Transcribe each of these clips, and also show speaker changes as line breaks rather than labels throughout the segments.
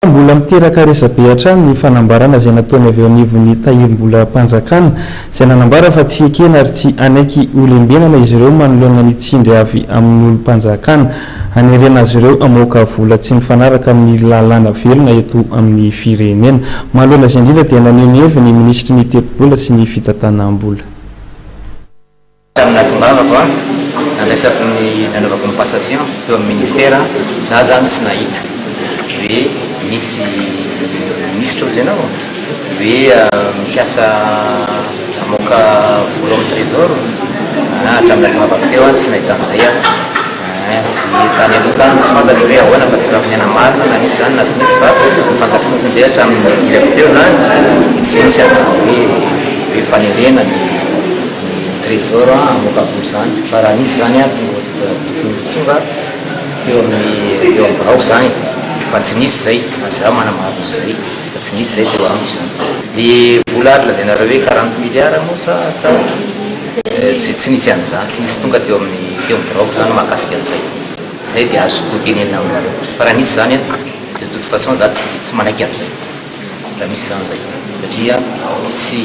Mbola miteraka resabe hatrany ny fanambarana izay nataony avy eo anivon'ny Tahirimbolam-panjakana, izay nanambara fa tsy ekena ary tsy hanaiky holembenana izy ireo manoloana ny tsindry avy amin'olom-panjakana hanerena azy ireo hamoaka vola tsy mifanaraka amin'ny lalàna velona eto amin'ny firenena. Manoloana izay indrindra dia naneho ny heviny ny minisitry ny tetibola sy ny fitantanam-bola.
Tamin'ny nahatongavako an, nandraisako ny nanaovako ny passation teo amin'ny ministera, za zany tsy nahita hoe misy minisitra hozy ianao hoe mikasa hamoaka vola ao amin'ny trésor, hatramin'ny nahatongavako teo an tsy nahita an'izay aho, ze tany aloha tany tsy fantatro hoe ahoana fa tsy raha nianamarina na nisy zany na tsy nisy fa ny fantatro fotsiny dia hatramin'ny nidirako teo zany tsy nisy an'izany hoe hoe fanerena ny ny trésor hamoaka vola izany fa raha nisy izany tonga tokony ho tonga teo amin'ny teo amin'ny birao izany fa tsy nisy izay ary izaho manamarina an'izay fa tsy nisy izay teo amiko izany. Le vola ary lazainareo hoe 40 milliards moa sa sa tsy tsy nisy an'izany tsy nisy tonga teo amin'ny teo amin'ny biraoko izany mahakasika an'izay. Izay dia azoko tenenina aminareo fa raha nisy izany tsy de toute façon za tsy tsy manaiky an'izay. Raha misy izany zay satria tsy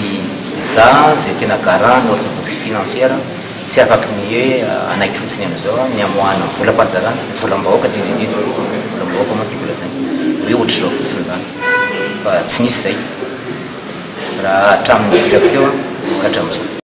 za zay tena garant ny orthodoxie financière tsy afaky ny hoe hanaiky fotsiny amin'izao ny hamoahana ny volam-panjakana, ny volam-bahoaka indrindra indrindra, volam-bahoaka moa tiako lazaina, hoe ohatr'izao fotsiny izany fa tsy nisy zay raha hatramin'ny nidirako teo ka hatramin'izao.